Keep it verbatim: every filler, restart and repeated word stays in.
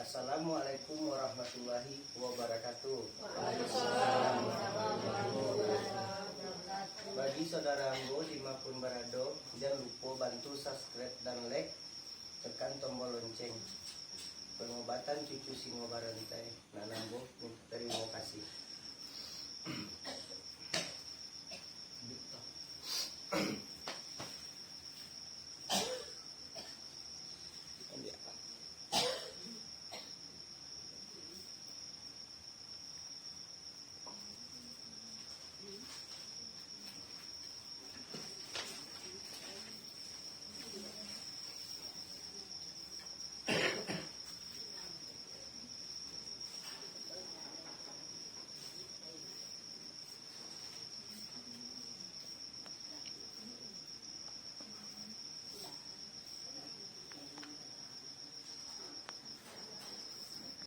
Assalamualaikum warahmatullahi wabarakatuh. Bagi saudara ambo dimanapun barado, jan lupo bantu subscribe dan like, tekan tombol lonceng. Pangobatan cucu singo barantai nan ambo minta tarimo kasih.